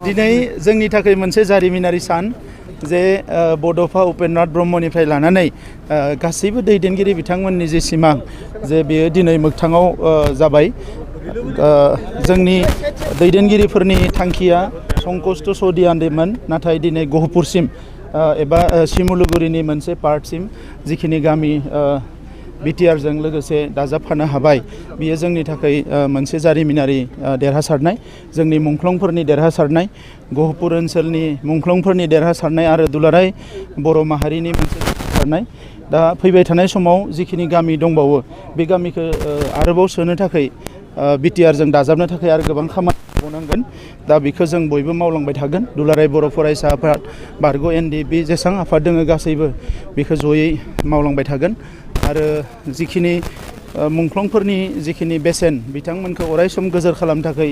दिनै जोंनि थाखाय मोनसे जारिमिनारि सान जे बड'फा उपेन्द्रनाथ ब्रह्मनिफ्राय लानानै गासैबो दैदेनगिरि बिथांमोननि जे सिमां जे बेयो दिनै मोगथाङाव जाबाय। जोंनि दैदेनगिरिफोरनि थांखिया संकष्ट सौदियान्देमोन, नाथाय दिनै गहपुरसिम एबा सिमुलुगुरिनि मोनसे पार्टसिम जिखिनि गामि बिटिआरजों लोगोसे दाजाबफानो हाबाय, बियो जोंनि थाखाय मोनसे जारिमिनारि देरहासारनाय, जोंनि मुंख्लंफोरनि देरहासारनाय, गहपुर ओनसोलनि मुंख्लंफोरनि देरहासारनाय आरो दुलाराय बर' माहारिनि मोनसे देरहासारनाय। दा फैबाय थानाय समाव जिखिनि गामि दंबावो बे गामिखौ आरोबाव सोनो थाखाय बिटिआरजों दाजाबनो थाखाय आरो गोबां खामानि मावनांगोन। दा बेखौ जों बयबो मावलांबाय थागोन। दुलाराय बर' फरायसा आफाद, बारग' एनडिएफबि जेसेबां आफाद दङ गासैबो बेखौ जयै मावलांबाय थागोन। आरो जिखिनि मुंख्लंफोरनि जिखिनि बेसेन बिथांमोनखौ अरायसम गोजोर खालामनो थाखाय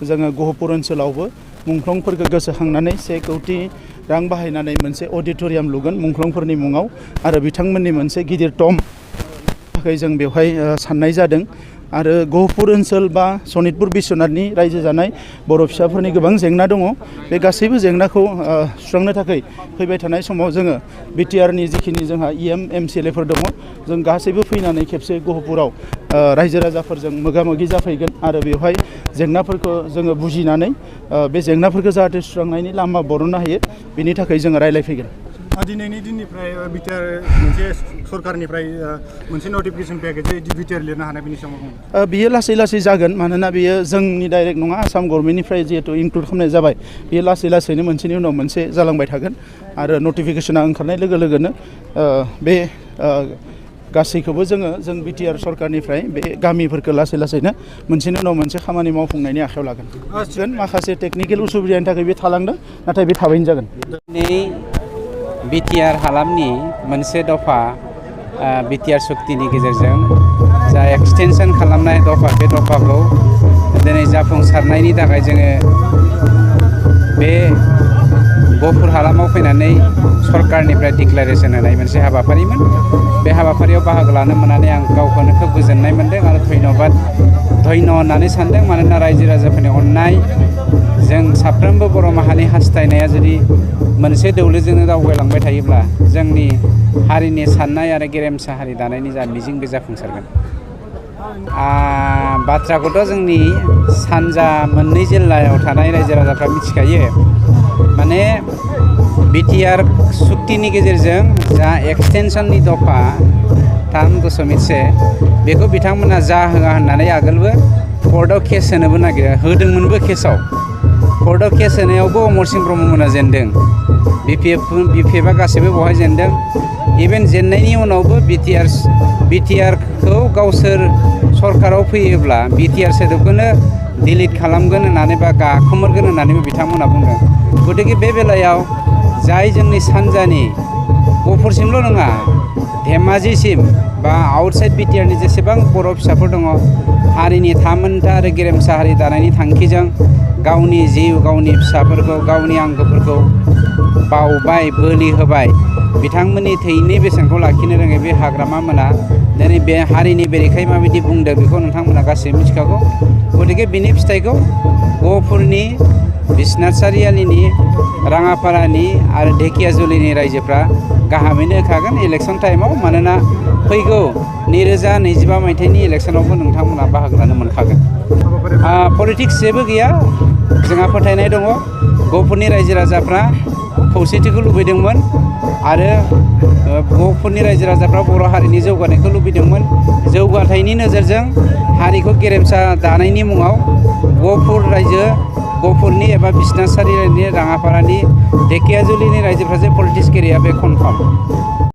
जोङो गहपुर ओनसोलावबो मुंख्लंफोरखौ गोसोखांनानै 1 कौटि रां बाहायनानै मोनसे अडिट'रियाम लुगोन मुंख्लंफोरनि मुङाव, आरो बिथांमोननि मोनसे गिदिर टम थाखाय जों बेवहाय साननाय जादों। आरो गहपुर ओनसोल बा सनितपुर बिश्वनाथनि रायजो जानाय बर' फिसाफोरनि गोबां जेंना दङ। बे गासैबो जेंनाखौ सुस्रांनो थाखाय फैबाय थानाय समाव जोङो बिटिआरनि जिखिनि जोंहा एमसिएलएफोर दङ, जों गासैबो फैनानै खेबसे गहपुराव रायजो राजाफोरजों मोगा मोगि जाफैगोन आरो बेवहाय जेंनाफोरखौ जोङो बुजिनानै बे जेंनाफोरखौ जाहाथे सुस्रांनायनि लामा बरननो हायो, बेनि थाखाय जोङो रायज्लायफैगोन। दिनैनि दिननिफ्राय बिटिआर मोनसे सरकारनिफ्राय मोनसे नटिफिकेसन फैयाखै जे बिटिआर लिरनो हानाय, बेनि सायाव बियो लासै लासै जागोन। मानोना बियो जोंनि डाइरेक्ट नङा, आसाम गभर्नमेन्टनिफ्राय जिहेतु इनक्लुड खालामनाय जाबाय, बियो लासै लासैनो मोनसेनि उनाव मोनसे जालांबाय थागोन। आरो नटिफिकेसना ओंखारनाय लोगो लोगोनो बे गासैखौबो जों बिटिआर सरकारनिफ्राय बे गामिफोरखौ लासै लासैनो मोनसेनि उनाव मोनसे खामानि मावफुंनायनि आखायाव लागोन। माखासे टेकनिकेल उसुबिदानि थाखाय बे थालांदों, नाथाय बे थाबैनो जागोन। बिटिआर हालामनि मोनसे दफा बिटिआर सुक्तिनि गेजेरजों जा एक्सटेनसन खालामनाय दफा, बे दफाखौ दिनै जाफुंसारनायनि थाखाय जोङो बे गहपुर हालामाव फैनानै सरकारनिफ्राय डिक्लारेसन होनाय मोनसे हाबाफारिमोन। बे हाबाफारियाव बाहागो लानो मोननानै आं गावखौनो खोब गोजोननाय मोनदों आरो धन्य होननानै सानदों। मानोना रायजो राजाफोरनि अननाय, जों साफ्रोमबो बर' माहारिनि हास्थायनाया जुदि मोनसे दौलैजोंनो दावबायलांबाय थायोब्ला जोंनि हारिनि साननाय आरो गेरेमसा हारि दानायनि जा मिजिं, बे जाफुंसारगोन। बाथ्राखौथ' जोंनि सानजा मोननै जिल्लायाव थानाय रायजो राजाफ्रा मिथिखायो। माने बिटिआर सुक्तिनि गेजेरजों जा एक्सटेनसननि दफा 3.1 बेखौ बिथांमोना जा होआ होननानै आगोलबो कर्टआव केस होनोबो होदोंमोनबो। केसआव कर्टआव केस होनायावबो अमरसिं ब्रह्ममोना जेनदों, बिपिएफआ गासैबो बेवहाय जेनदों। इभेन जेननायनि उनावबो बिटिआरखौ गावसोर सरकाराव फैयोब्ला बिटिआर सोदोबखौनो डिलिट खालामगोन होननानै बा गाखोमोरगोन होननानैबो बिथांमोना बुंदों। गतिके बे बेलायाव जाय जोंनि सानजानि गहपुरसिमल' नङा, धेमाजिसिम बा आउटसाइड बिटिआरनि जेसेबां बर' फिसाफोर दङ, हारिनि थामोनथा आरो गेरेमसा हारि दानायनि थांखिजों गावनि जिउ, गावनि फिसाफोरखौ, गावनि आंगोफोरखौ बावबाय, बोलि होबाय, बिथांमोननि थैनि बेसेनखौ लाखिनो रोङै बे हाग्रामा मोना दिनै बे हारिनि बेरेखायै माबायदि बुंदों बेखौ नोंथांमोना गासैबो मिथिखागौ। गतिके बिनि फिथाइखौ गहपुरनि, बिश्वनाथ सारियालिनि, राङापारानि आरो ढेकियाजुलिनि रायजोफ्रा गाहामैनो होखागोन इलेक्सन टाइमाव। मानोना फैगौ 2025 मायथाइनि इलेक्सनावबो नोंथांमोना बाहागो लानो मोनखागोन। पलिटिक्स जेबो गैया, जोंहा फोथायनाय दङ। गहपुरनि रायजो राजाफ्रा खौसेथिखौ लुबैदोंमोन आरो गहपुरनि रायजो राजाफ्रा बर' हारिनि जौगानायखौ लुबैदोंमोन। जौगाथायनि नोजोरजों हारिखौ गेरेमसा दानायनि मुङाव गहपुरनि एबा बिश्वनाथ सारियालिनि, राङापारानि, ढेकियाजुलिनि रायजोफ्रा जे पलिटिक्स गेलेया, बे कनफार्म।